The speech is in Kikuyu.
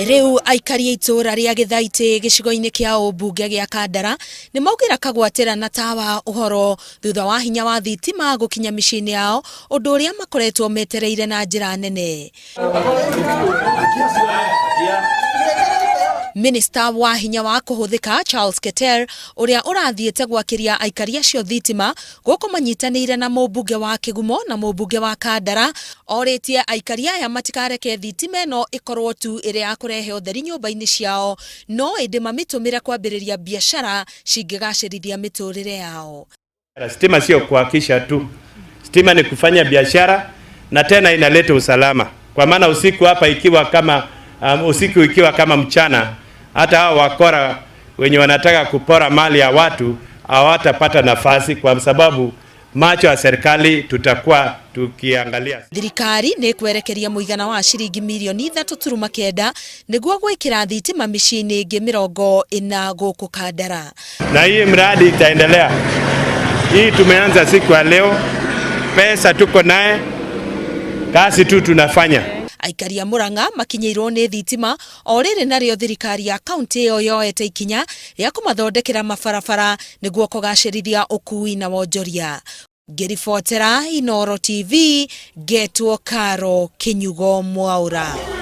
Rĩu aikari a itũũra rĩa Gĩthaitĩ gĩcigo-inĩ kĩa ũmbunge gĩa Kandara nĩ maugĩra kagwatĩra na tawa ũhoro thutha wa hinya wa thitima gũkinya mĩciĩ-inĩ yao, ũndũ ũrĩa makoretwo metereire na njĩra nene. Minista wa hinya wa kũhũthĩka Charles Keter ũrĩa ũrathiĩte gwakĩria aikari acio thitima gũkũ manyitanĩire na mũmbunge wa Kĩgumo na mũmbunge wa Kandara orĩtie aikari aya matikareke thitima ĩno ĩkorwo tu ĩrĩ ya kũrehe ũtheri nyũmba-inĩ ciao no ĩndĩ mamĩtũmĩre kwambĩrĩria biacara cingĩgacĩrithia mĩtũrĩre yao. Stima sio kuhakisha tu, stima ni kufanya biashara na tena inaleta usalama, kwa maana usiku hapa ikiwa kama usiku ikiwa kama mchana, hata hao wakora wenye wanataka kupora mali ya watu hawatapata nafasi, kwa sababu macho ya serikali tutakuwa tukiangalia. Thirikari nĩ ĩkwerekeria mũigana wa ciringi mirioni 3.9 nĩguo gwĩkĩra thitima mĩciĩ-inĩ ĩngĩ 40 gũkũ Kandara. Na hii mradi itaendelea. Hii tumeanza siku ya leo, pesa tuko naye, kazi tu tunafanya. Aikari a Murang'a makinyĩirwo nĩ thitima o rĩrĩ narĩo thirikari ya kaunti ĩyo yoete ikinya rĩa kũmathondekera mabarabara nĩguo kũgacĩrithia ũkui na wonjoria. Ngĩribotera Inooro TV, ngetwo Karo Kinyugo Mwaura.